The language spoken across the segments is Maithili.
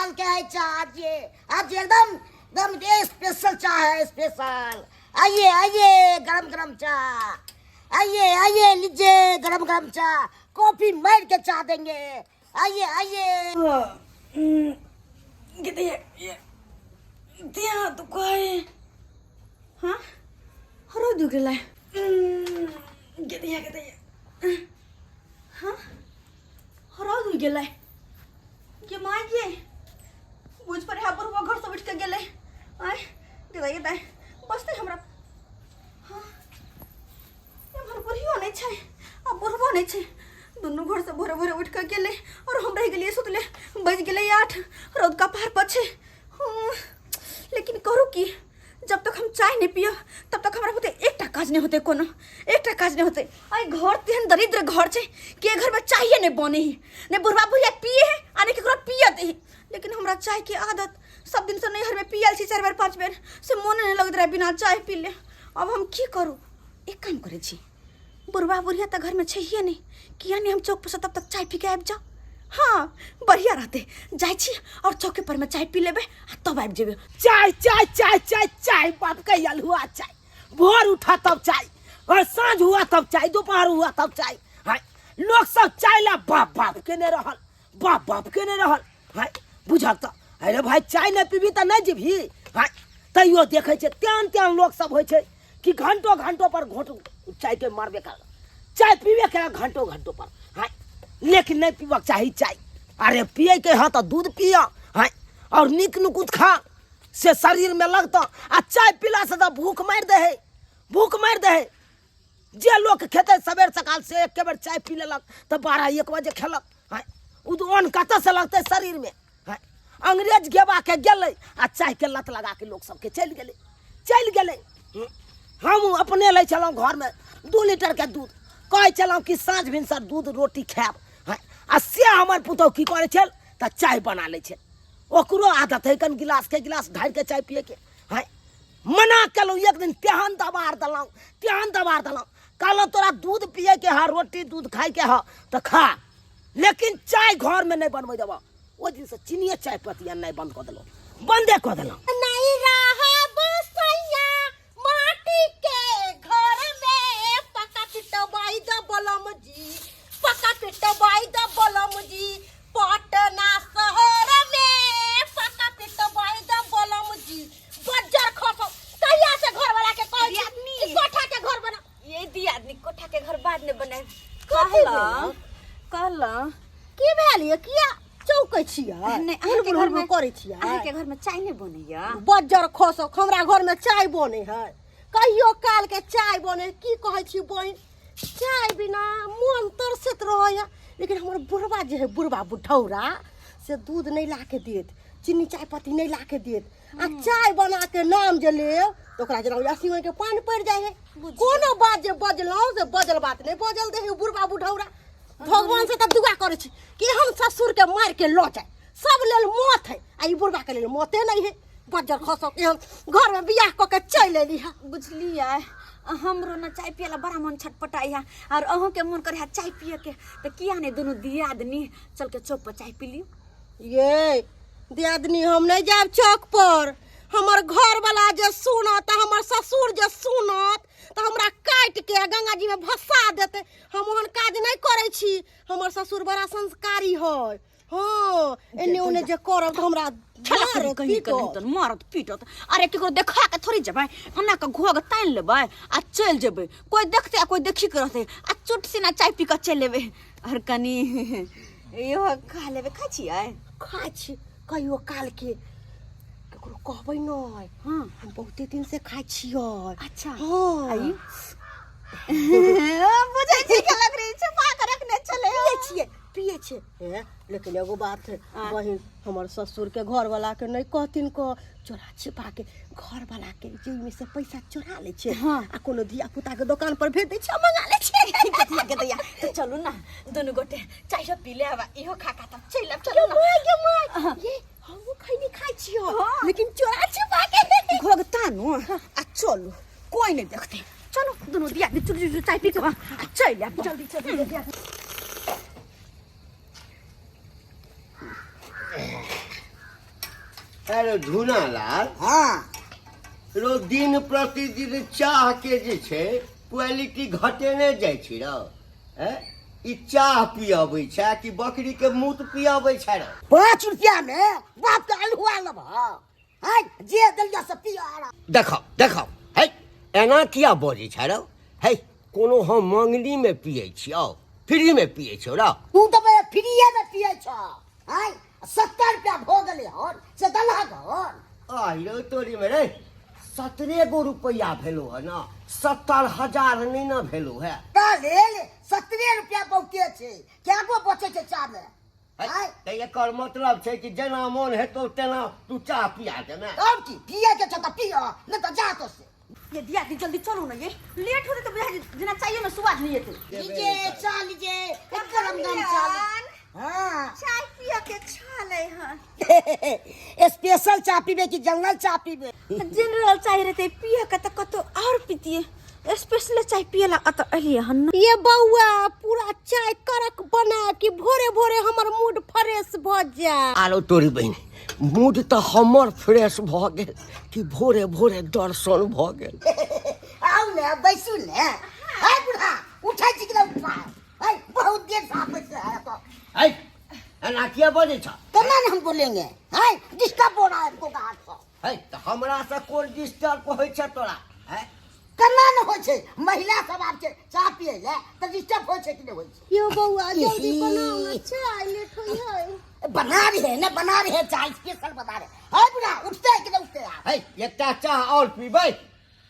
कमाल के है चाय। आज ये आज एकदम एकदम ये स्पेशल चाय है, स्पेशल। आइए आइए गरम गरम चाय, आइए आइए लीजिए गरम गरम चाय, कॉफी मार के चाय देंगे। आइए आइए। देह दुखाए। हाँ, हरो दुख गेलै। गेदैया गेदैया। हाँ, हरो दुख गेलै। गे माय गे, बुझ पर है बुढ़वा घर से उठ के गेलै। आय गेदै गेदै बसतै हमरा। हाँ, एम्हर बुढ़ियो नहि छै आ बुढ़बो नहि छै, दुनू घर से भोरे भोरे उठि कऽ गेलै और हम रहि गेलियै सुतले। बजि गेलै 8, रौद कपार पर छै। लेकिन करू की, जब तक हम चाय नहि पियब तब तक हमरा बुते एकटा काज नहि होतै, कोनो एकटा काज नहि होतै। एहि घर तेहन दरिद्र घर छै कि एहि घरमे चाये नहि बनै है, नहि बुढ़बा बुढ़िया पिए है आ नहि केकरो पियत है। लेकिन हमरा चायके आदत सब दिनसँ नैहरमे पियल छी 4 बेर 5 बेर, से मोने नहि लगैत रहै बिना चाय पीले। अब हम की करू, एक काम करै छी, बुढ़बा बुढ़िया तऽ घरमे छैहे नहि, किया नहि हम चौक पर से तब तक चाय पी के आबि जाउ। हाँ बढ़िया रहतै, जाइ छी और चौके पर में चाय पी लेबै आ तब आबि जेबै। चाय चाय चाय चाय चाय, बाप के अलहुआ चाय, भोर उठा तब चाय, और साँझ हुआ तब चाय, दोपहर हुआ तब चाय। हाँ, लोग सब चाय ला बाप बाप के नहीं रहल, बाप बाप के नहीं रहल। हाँ बुझल तऽ, अरे भाई चाय नहीं पीबी तऽ नहीं जीबी। हाँ तैयो देखै छै तेहन तेहन लोग सब होइ छै कि घंटो घंटो पर घोट चाय के मारबे कर, चाय पीबे कर घंटो घंटो पर। हाँ लेकिन नहीं पीबक चाही चाय। अरे पिए के है तो दूध पिया, हाँ और नीक नुकुत खा, से शरीर में लगता। आ चाय पीला से तो भूख मार दे है, भूख मार दे है। जे लोग खेते सवेर सकाल से एक बेर चाय पी लेलक तो 12-1 बजे खेलक। हाँ उ तो अन्न कतऽ से लगतै शरीर में। हाँ अंग्रेज गेबा के गेलै आ चाय के लत लगा के लोग सबके चलि गेलै, चलि गेलै। हम अपने लै छलहुँ घरमे 2 लीटर के दूध, कहै छलहुँ कि साँझ भिनसर दूध रोटी खायब। हाँ आ से हमर पुतहु की करै छल तऽ चाय बना लै छल। ओकरो आदत है कन गिलास के गिलास ढारि के चाय पियके। हाँ मना केलहुँ एक दिन, तेहन दबार देलहुँ, तेहन दबार देलहुँ, कहलहुँ तोरा दूध पियके हऽ, रोटी दूध खाइके हऽ तऽ खा, लेकिन चाय घरमे नहि बनबै देबऽ। ओहि दिनसँ चीनिए चाय पत्ती अननाइ बन्द कऽ देलहुँ, बन्दे कऽ देलहुँ। नहीं रहब सैया माटी के घर में, पक्का पिटवाई द बलम जी, पक्का पिटवाई द बलम जी, पटना शहर में पक्का पिटवाई द बलम जी, बज्जर खसो। कहिया से घर वाला के कहै छी कि कोठा के घर बना। ये दी आदमी कोठा के घर बाद में बनाए। कथी कहला भेल? कहला की भेल ये, किया चौकै छियै? नहीं, हुल अहाँके बुल घर हुल में करै छियै? अहाँके घर में चाय नहीं बनैया? बज्जर खसो, हमरा घर में चाय बनै है, कहियो काल के चाय बने। की कहै छी बहिन, चाय बिना मन तरसैत रहैया। लेकिन हमर बुढ़बा जे है, बुढ़बा बुढ़ौरा, से दूध नहि ला के देत, चीनी चाय पत्ती नहि ला के देत, आ चाय बना के नाम जे लेब तऽ ओकरा जेना अस्सी के पानि पड़ि जाइ है। कोनो बात जे बजलहुँ से बजल बात नहि बजल दे है बुढ़बा बुढ़ौरा। भगवान से तऽ दुआ करै छी कि हम ससुर के मारि के लऽ जाय, सब लेल मौत है आ ई बुढ़बा के लेल मौते नहि है। बज्जर खसो के हम घर में बियाह कऽ के चलि एली है। बुझलियै, हमरो ने चाय पियला बड़ा मन छटपटाइ है और अहूँ के मन करे है चाय पिए के, तऽ किया नहि दुनू दियादनी चल के चौक पर चाय पी लियौ। ये दियादनी, हम नहीं जायब चौक पर। हमर घर वाला जे सुनत, हमर ससुर जे सुनत तऽ हमरा काटि के गंगा जी में भसा देते। हम ओहन काज नहीं करै छी। हमर ससुर बड़ा संस्कारी है। हाँ, एने ओने जे करब तऽ हमरा खेला करी मारत, कहीं के नहीं पीटत। तऽ मारत पीटत। अरे केकरो देखा के थोड़ी जेबै, ओना के घोघ तानि लेबै आ चलि जेबै, कोई देखते आ कोई देखी के रहते, आ चुट सिना चाय पी के चलि एबै। और कनी इहो खा लेबै। खाइ छियै? खाइ छी कहियो काल के, केकरो कहबै नहि। हाँ। हम बहुते दिन से खाइ छियै। अच्छा। हाँ। आई बुझै छी के लग रही छुपा के रखने छलै। पियै छियै, पियै छियै। हे, लेकिन एगो बात है बहिन, हमर ससुर के घर वाला के नहीं कहथिन को चोरा छिपा के घर वाला के जेब में से पैसा चोरा ले छियै। हाँ। आ कोनो धिया पुता के दोकान पर भेज दै छियै, मंगा ले छियै। गदैया गदैया, तो चलू ना दुनू गोटे चाय पी ले आबा, इहो खा खा तब चलि आब। चलू ना। गे माय, गे माय, ये हमहूँ खैनी खाइ छियै। हाँ। लेकिन चोरा छिपा के। घोघ तानू आ चलू, कोई नहीं देखते। चलो दुनू दिया चुप चुप चाय पी के आ चलि आब जल्दी जल्दी। अरे झुनालाल। हाँ। रो दिन प्रतिदिन चाह के जे छै क्वालिटी घटेने जाइ छै रौ। हैं, ई चाह पियबै छै कि बकरी के मूत पियबै छै रौ? 5 रुपया में बाप के अल्हुआ लेबह हैं, जे देलिया से पिय आराम। देखो देखो, है एना किया बजै छै रौ? है कोनो हम मंगनी में पियै छियौ, फ्री में पियै छियौ रौ? तू तऽ बे फ्रीए में पियै छ हैं, 70 रुपया भऽ गेलै हन से देलहक हन। आहिरो तोरी में रे, 17 गो रुपया भेलो है ना, 70,000 नहीं ना भेलो है। का लेल 17 रुपया बहुते छै, कै गो बचै छै चाह में? है, आँय? तऽ एकर मतलब छै कि जेना मोन हेतौ तेना तू चाह पिया देमे। तब की पिए के छौ तऽ पिय, नहि तऽ जा तो से। ये दिया दी जल्दी चलू ना, ये लेट होते तो बुझा जेना चाहिए में सुवाद नहीं एते। लीजिए चाह लीजिए, एक गरम गरम चाह लीजिए। हाँ। चाय पिया के छाले हन। स्पेशल चाय पीबे कि जनरल चाय पीबे? जनरल चाय रहते पिया के त कतो और पीतिए, स्पेशल चाय पियला अत एलिए हन। ये बौआ पूरा चाय कड़क बना कि भोरे भोरे हमर मूड फ्रेश भ जाए। आरो तोरी बहिन, मूड तऽ हमर फ्रेश भऽ गेल कि भोरे भोरे दर्शन भऽ गेल। आउ ने बैसू ने। है बूढ़ा उठै छी कि नहि उठा? है बहुत देर से आप बैठे हैं तो। है एना किया बजै छ? केना ने हम बोलेंगे? है डिस्टर्ब हो रहा है हमको गाहक से। है तऽ हमरा से कोन डिस्टर्ब होइ छै तोरा? है केना ने होइ छै, महिला सब आब छै चाह पियै ले तऽ डिस्टर्ब होइ छै कि नहि होइ छै? यो बौआ जल्दी बनाउ ने चाय, लेट होइ है। बना रहे हैं ना, बना रहे हैं चाय, स्पेशल बना रहे हैं। है बूढ़ा उठते हैं कि नहीं उठते आप? है एकटा चाह और पीबै?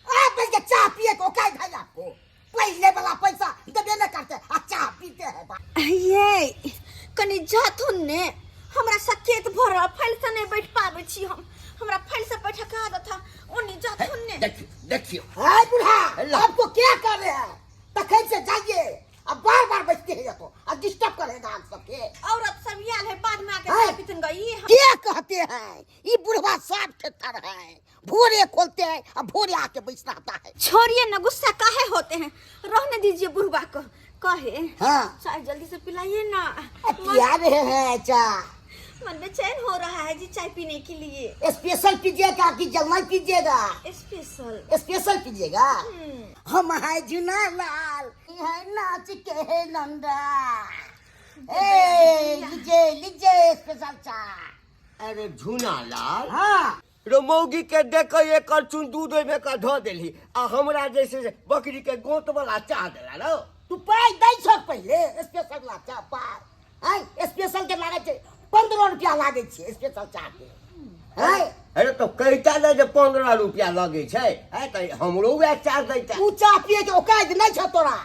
आप बैठ के चाह पिए के औकात है आपको? पहले वाला पैसा देबे न करते आ चाह पीते हैं बा। ये कनी जाथुन ने, हमरा सकेत भरल फैल से नहीं बैठ पाबै छी हम, हमरा फैल से बैठे के आदत है, ओनी जाथुन ने। देखियो देखियो। है बूढ़ा अल्लाह। आपको क्या कर रहे हैं? तखन से जाइए, अब बार बार बैठते हैं ये तो, अब डिस्टर्ब करेगा आप सबके। औरत सब आयल है बाद में आके है। चाय पीतन गई। क्या कहते हैं, ये बुढ़वा साफ ठेठर है, भोरे खोलते हैं अब भोरे आके बैठ रहता है। छोड़िए ना, गुस्सा काहे होते हैं, रहने दीजिए बुढ़वा को। कहे हाँ। चाय जल्दी से पिलाइए ना। अब पिया रहे हैं चाय। मन बेचैन हो रहा है जी चाय पीने के लिए। स्पेशल पीजिएगा कि जलना पीजिएगा? स्पेशल। स्पेशल पीजिएगा। हम है जुना लाल, है नाच के नंदा। ए लीजिए लीजिए स्पेशल चाय। अरे झुना लाल। हाँ। रो मौगी के देख एक करचुन दूध ओहिमे का धऽ देलही आ हमरा जैसे बकरी के गोंत वाला चाह देला रौ। तू पाइ दै छह पहिले स्पेशल वाला चाह पाइ। हैं, स्पेशल के लागै छै 15 रुपया लागै छै स्पेशल चाह के। हैं? अरे तो कहिता ने जे 15 रुपया लगै छै, हैं, तऽ हमरो वएह चाह दैता। तू चाह पिए के औकात नहि छौ तोरा,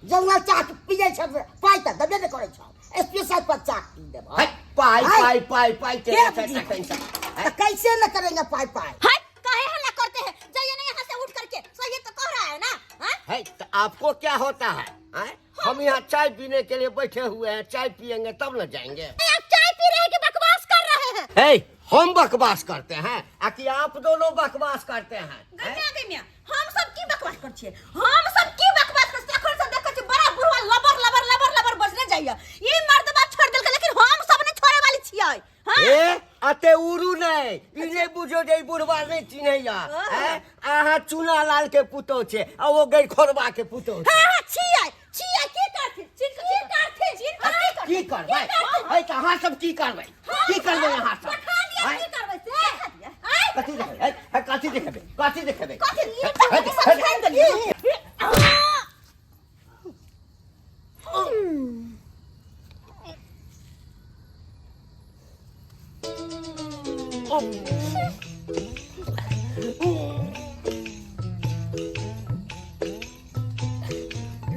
जंगल चाह पिए छौ पाइ तऽ देबे नहि करै छौ, स्पेशल पर चाह पी देबौ। हैं, पाइ, हैं? पाइ, पाइ, पाइ के के छै बुझी? तखन से। तऽ कैसे न करेंगे पाइ पाइ? हैं, काहे हल्ला करते हैं? जाइए ना यहाँ से उठ करके, सही तो कह रहा है ना? हैं? है, तो आपको क्या होता है? हैं? हम यहाँ चाय पीने के लिए बैठे हुए हैं, चाय पियेंगे तब न जाएंगे। आप चाय पी रहे हैं कि बकवास कर रहे हैं? है, हम बकवास करते हैं आकि आप दोनों बकवास करते हैं? गमिया, गमिया, हम सब की बकवास कर छिए? हम सब की बकवास कर छिए? अखन से देखै छी बड़ा बुढ़वा लबर लबर लबर लबर बजने जाइए। ई मर्दबा छोड़ देलकै, लेकिन हम सब नहीं छोड़े वाली छियै। हाँ? ए, अते उड़ू नहीं, ई नहीं बुझो जे ई बुढ़वा नहीं चिन्हैया। हाँ। हैं? अहाँ चूना लाल के पुतोह छै आ ओ गैरखोरबा के पुतोह छै। हाँ, हाँ, छियै, छियै, की करथिन? चिन्ह की करथिन? चिन्ह की करथिन? की करबै? की करथिन? है, तऽ अहाँ सब की करबै? की करबै अहाँ सब? देखा दिया, हैं? की करबै से? देखा दिया। आँय? कथी देखेबै? है, है, कथी देखेबै? कथी देखेबै? कथी? ई है, तऽ है, सब है, छानि देलियै।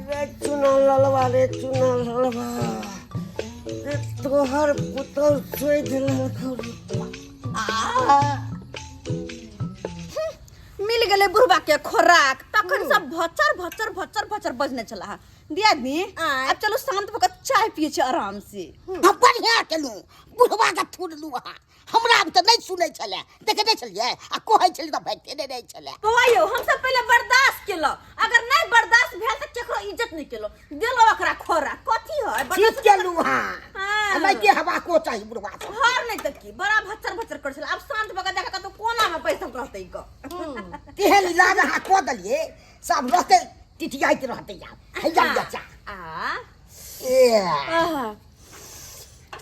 रे चुना ललवा, रे चुना ललवा, रे तोहर पुतौह सोचि लेलकौ। मिल गेलै बुढ़बा के खोराक, तखन सब भचर भचर भचर भचर बजने छला। दियादनी, आँय। आब चलू शांत भऽ कऽ चाय पियै छी आराम से। हम बढ़िया केलहुँ, बुढ़बा के थुरलहुँ अहाँ, हमरा तऽ नहि सुनै छलै, देखने छलियै आ कहै छलियै तऽ भागिते नहि रहै छलै। बौआ यौ, हम सब पहिले बर्दाश्त केलहुँ, अगर नहि बर्दाश्त भेल तऽ केकरो इज्जत नहि केलहुँ, देलहुँ ओकरा खोराक। कथी है? ठीक केलहुँ अहाँ। हाँ। नहीं हवा को चाही बुढ़वा सब। हर नहीं तऽ की बड़ा भच्चर भच्चर करै छलै, आब शांत भऽ कऽ देखा कतौ कोना मे बैसल रहतै ग। तेहन इलाज अहाँ कऽ देलियै, सब रहतै टिटियाइत रहतै। आब हैया लिअ चाह। आ ए आहा।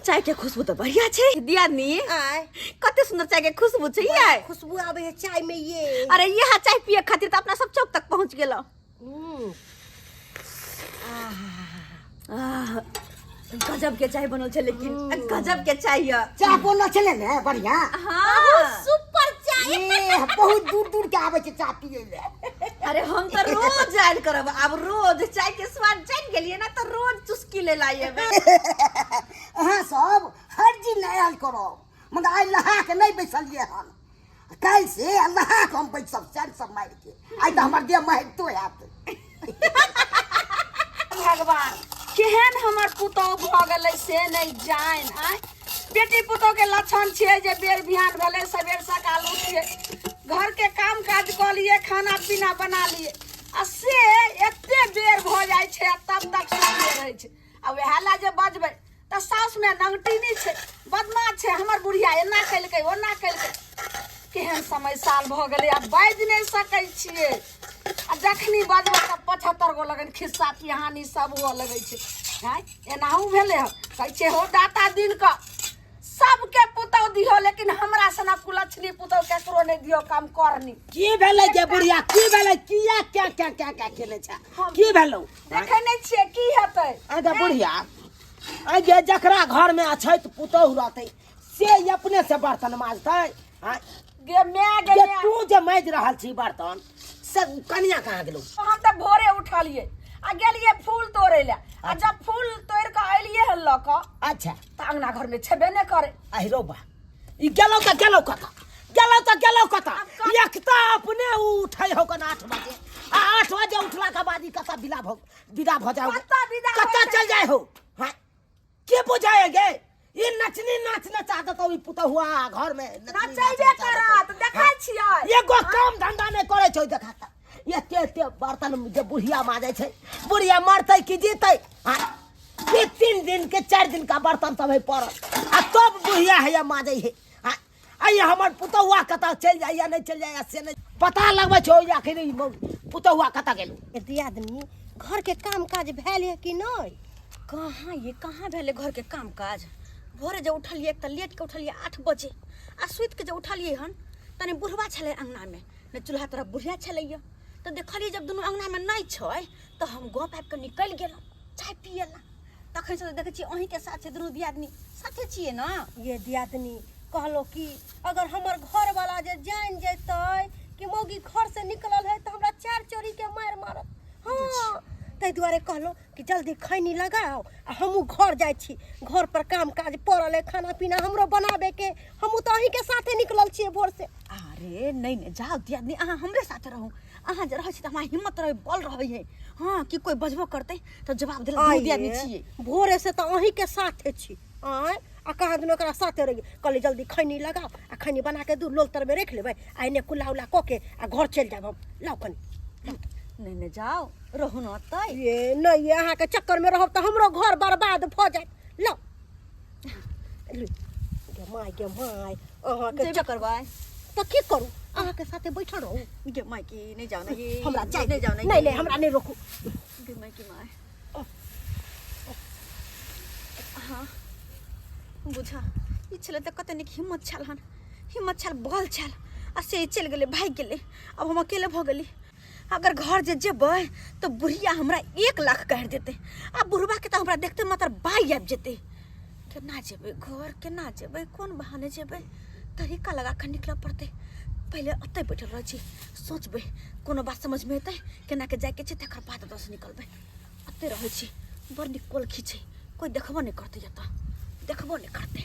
चाय के खुशबू तऽ बढ़िया छै दियादनी। आय। कते सुंदर चाय के खुशबू छै ये। खुशबू आबै है चाय में ये। अरे यह चाय पिए खातिर तऽ अपना सब चौक तक पहुंच गेलहुँ। आह, गजब के चाय बनल छै, लेकिन गजब के चाय यऽ। चाह बनल छलै ने बढ़िया? हाँ, सुपर चाय। ए, बहुत दूर दूर के आबै छै चाह पियै लए। अरे हम तऽ रोज आयल करब आब, रोज चाय के स्वाद जानि गेलियै ना, तऽ रोज चुस्की ले ला एबै। अहाँ सब हर दिन आयल करब, मगर आइ नहा के नहि बैसलियै हन। काल्हि से नहा के हम बैसब सैन सब मारि के। आइ तऽ हमर देह महकतो हैत। भगवान, केहन हमर पुतोह भऽ गेलै से नहि जानि। आँय, बेटी पुतोह के लक्षण छियै जे बेर बिहान भेलै, सबेर सकाल उठियै, घरके काम काज कऽ लिए, खाना पीना बना लिए, आ से एते बेर भऽ जाइ छै आ तब तक सुतले रहै छै। आ वएह लए जे बजबै तऽ सासुमे नंगटिनी छै, बदमाश छै, हमर बुढ़िया एना केलकै ओना केलकै। केहन समय साल भऽ गेलै, आब बाजि नहि सकै छियै। आ जखनी बजबै तऽ 75 गो लगन खिस्सा पिहानी सब हुअ लगै छै। आँय, एनाहू भेलै हँ। कहै छै हो दाता, दिन कऽ सबके पुतहु दिहो, लेकिन हमरा सना कुलक्षणी पुतहु केकरो नहि दिहो कम करनी। की भेलै गे बुढ़िया, की भेलै? किया क्या क्या क्या क्या केने छै? की भेलौ? देखै नहि छियै की हेतै? आगे बुढ़िया, आगे जकरा घर में अछैत पुतहु रहतै से अपने से बर्तन माजतै? आँय? गे my गे जे my. तू जे माजि रहल छी बर्तन से कनिया कहाँ गेलौ? हम तऽ भोरे उठलियै आ गेलियै फूल तोड़ै लए, आ जब फूल तोड़ि कऽ एलियै हन लऽ कऽ, अच्छा, तऽ अंगना घरमे छेबे नहि करै। आहि रौ बा, ई गेलौ तऽ गेलौ कतऽ? गेलौ तऽ गेलौ कतऽ? एक तऽ अपने उ उठै हो कन 8 बजे, आ 8 बजे उठला के बाद ई कतऽ विदा भऽ विदा भऽ जाओ? कतऽ विदा होइ कतऽ छै? चल जाय हो? हाँ, के बुझाएगे? ई नचनी नाच नचा देतौ ई पुतहुआ घर में। नचनी नाच नचैबे नचा देतौ। करत, देखै छियै। एगो काम धंधा नहि करै छै। देखा तऽ एते एते बर्तन जे बुढ़िया माजै छै, बुढ़िया मरतै कि जीतै? हाँ, ये 3 दिन के 4 दिन का बर्तन सब है पड़ल, आ तब बुढ़िया है माजै है। हाँ, आ ये हमर पुतहुआ कतऽ चलि जाइया, नहि चलि जाइया से नहि पता लगबै छै। आखिर ई पुतहुआ कतऽ गेलौ? दियादनी, घर के काम काज भेल है कि नहीं? कहाँ ये, कहाँ भेलै घर के काम काज? भोरे जे उठलियै, एक तऽ लेट के उठलियै 8 बजे, आ सुति के जे उठलियै हन तनी बुढ़वा छलै अंगनामे ने, चूल्हा तरफ बुढ़िया छलैया, तऽ देखलियै जब दुनू अंगनामे नहि छै तऽ हम गप आबि कऽ निकलि गेलहुँ चाय पियै ला। तखन से देखै छियै अहीँके साथ छै, दुनू दियादनी साथे छियै ने। ये दियादनी, कहलो कि अगर हमर घर वाला जे जान जेतै कि मौगी घर से निकलल है तऽ हमरा चार चोरी के मारि मारत। हाँ, ताहि दुआरे कहलो कि जल्दी खैनी लगाओ आ हमहूँ घर जाइ छी, घर पर काम काज पड़ल है, खाना पीना हमरो बनाबे के। हमहूँ तऽ अहीँके साथे निकलल छियै भोर से। अरे नहीं नहीं, जाओ दियादनी, अहाँ हमरे साथे रहू। अहाँ जे रहै छी तऽ हमरा हिम्मत रहै, बल रहै है। हाँ, कि कोइ बजबो करतै तऽ जवाब देला दुनू दियादनी छियै। भोरे से तऽ अहीँके साथे छी। आँय, आ कहाँ दिन ओकरा साथे रहियै। कहली जल्दी खैनी लगाओ आ खैनी बना के दू लोल तरमे राखि लेबै आ एने कुल्ला उल्ला कऽ के आ घर चलि जायब हम। लाउ कनी। नहीं नहीं, जाओ, रहू न ओतै। ये नहीं, ये अहाँके चक्करमे रहब तऽ हमरो घर बर्बाद भऽ जायत। लाउ लू। गे माय, गे माय, अहाँके जेबे करबै तऽ की करू? अहाँके साथे बैठल रहू? गे माय की, नहीं जाओ ना ये। हमरा जाय नहीं जाओ ना। नहीं नहीं, हमरा नहीं रोकू। गे माय की माय। हाँ बुझा, ई छलै तऽ कते नीक हिम्मत छल हन, हिम्मत छल, बल छल, आ से चलि गेलै, भागि गेलै। आब हम अकेले भऽ गेली। अगर घर जे जेबै तऽ बुढ़िया हमरा 1 लाख गारि देतै, आ बुढ़बाके तऽ हमरा देखते मात्र बाइ आबि जेतै। केना जेबै घर, केना जेबै, कोन बहाने जेबै? तरीका लगा कऽ निकलऽ पड़तै। पहिले ओतहि बैठल रहै छी, सोचबै, कोनो बात समझमे एतै केना के जाइके छै, तकर बाद ओतऽसँ निकलबै। ओतहि रहै छी, बड़ नीक कोलखी छै, कोइ देखबो नहि करतै, एतऽ देखबो नहि करतै।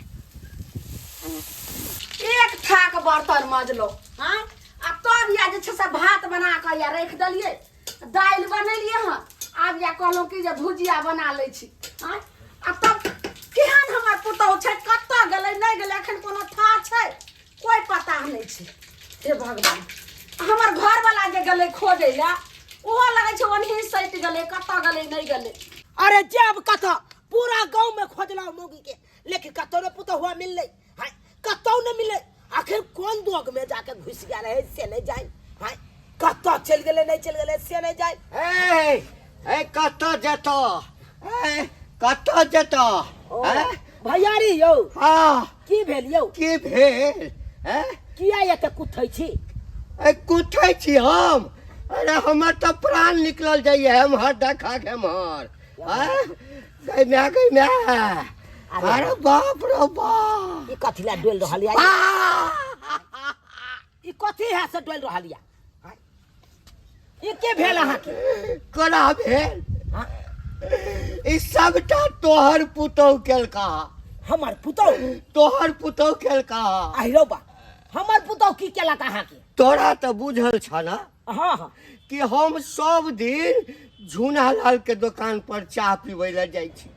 एक थाक बर्तन मजलो। हाँ, आ तब या जे छै से भात बना कऽ या राखि देलियै, दालि बनेलियै हँ, आब या कहलहुँ कि जे भुजिया बना लै छी। आँय, आ तब केहन हमर पुतहु छै, कतऽ गेलै नहि गेलै, एखन कोनो था छै? कोइ पता नहि छै। हे भगवान, हमर घरवला जे गेलै खोजै लए, ओहो लगै छै ओनही सटि गेलै, कतऽ गेलै नहि गेलै। अरे जेब कतऽ, पूरा गाँव में खोजलहुँ मौगी के, लेकिन कतौ ने पुतहुआ मिललै। हाय, कतौ ने मिललै। आखिर कोन दोग में जाके घुसि गेल है से नहि जानि। हाय, कतऽ चलि गेलै नहि चलि गेलै से नहि जानि। ए ए कतऽ जेतऽ? ए कतऽ जेतऽ? ओ, भैयारी यौ। हाँ। की भेल यौ? की भेल? ए किया एते कुथै छी? ए कुथै छी हम? अरे हमर तऽ प्राण निकलल जाइए, एम्हर देखा के एम्हर। गई माय, गई माय, अरे बाप रे बाप, ई कथी लए डोलि रहल या? ई कथी है से डोलि रहल या? ई के भेल अहाँके? कोना भेल? ई सबटा तोहर पुतहु केलका। हमर पुतहु? तोहर पुतहु केलका। आहिरो बा, हमर पुतहु की केलक अहाँके? तोरा तऽ बुझल छ ना? हाँ हाँ। कि हम सब दिन झूनालाल के दोकान पर चाह पीबै लए जाइ छी।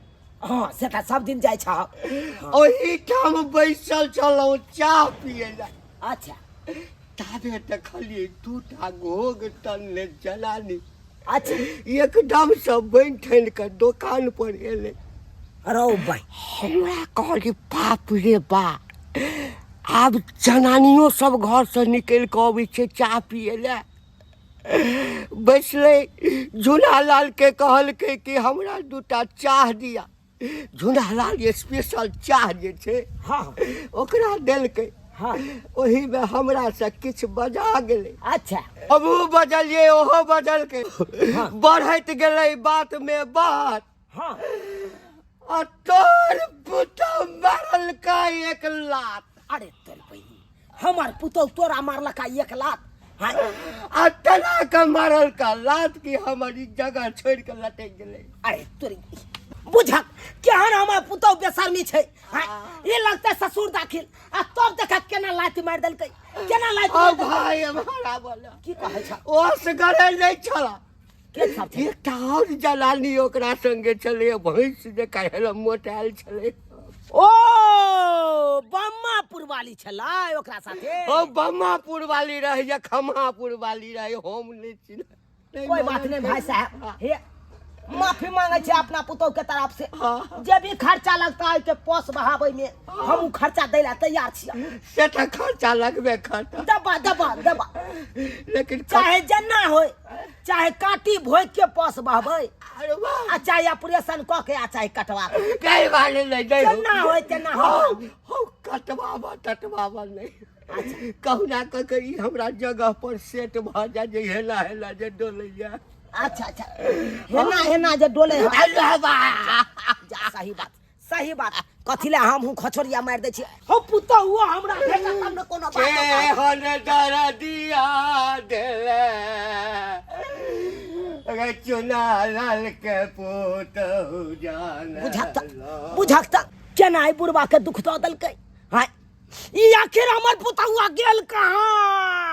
हाँ, से तऽ सब दिन जाइ छह। ओहिठाम बैसल छलहुँ चाह पियै लए। अच्छा। ताबे देखलियै दूटा घोघ तनने जनानी। अच्छा। एकदम से बनि ठनि कऽ दोकान पर एलै। अरे भाई, हमरा कहली बाप रे बा, आब जनानियो सब घर से निकलि कऽ अबै छै चाह पियै लए। बैसलै, झूनालाल के कहलकै कि हमरा दूटा चाह दिया। झूनालाल स्पेशल चाह जे छै, हाँ, ओकरा देलकै। हाँ। ओहिमे हमरा से किछु बजा गेलै। अच्छा। हमहूँ बजलियै, ओहो बजलकै। हाँ। बढ़ैत गेलै बात मे बात। हाँ। आ तोर पुतहु मारलकै एक लात। अरे तोर बहिन, हमर पुतहु तोरा मारलका एक लात? हाँ। आ तेना के मारलका लात कि हमर ई जगह छोड़ि के लटकि गेलै। अरे तोरी बुझक केहन हमर पुतहु बेशर्मी छै। हाँ, ई लगतै ससुर दाखिल, आ तब देखा केना लात मारि देलकै, केना लात ओ मारि देलकै। भाय हमारा बोला की कहै छ? ओ असगरे नहि छला, के सब छलै? एकटा आओर जलानी ओकरा संगे छलै, भैंस जकाँ हेल मोटायल छलै। ओ बम्मापुर वाली छलै ओकरा साथे? ओ बम्मापुर वाली रहै या खम्हापुर वाली रहै, हम नहि चिन्ह। कोई बात नहीं भाई साहब, हे माफी मांगे छे अपना पुतोह के तरफ से। हाँ। जे भी खर्चा लगता है के पोस बहाबै में हम उ खर्चा दै ला तैयार छियै। से तऽ खर्चा लगबे करता। दबा दबा दबा। लेकिन चाहे जन्ना होय, चाहे काटी भोग के पोस बहबै, अरे वाह, आ चाहे ऑपरेशन क के, आ चाहे कटवा के। कई बार नहीं नहीं जेना होय तेना हो। हो कटवाबा तटवाबा नहीं, कहुना कऽ के ई हमरा जगह पर सेट भऽ जाय जे हेला हेला जे डोलैया। अच्छा अच्छा, हेना हेना जे डोले है। अरे वाह। जा, सही बात, सही बात। कथी ले हम हूँ खचोरिया मारि दै छियै? हो पुतहु हुआ हमरा भेटत तब ने कोनो बात होतै। केहन दरदिया देले रे चुना लाल के पुतहु जान। बुझक तऽ, बुझक तऽ केना ई बुढ़बा के दुख दऽ देलकै। हाय, ई आखिर हमर पुतहुआ गेल कहाँ?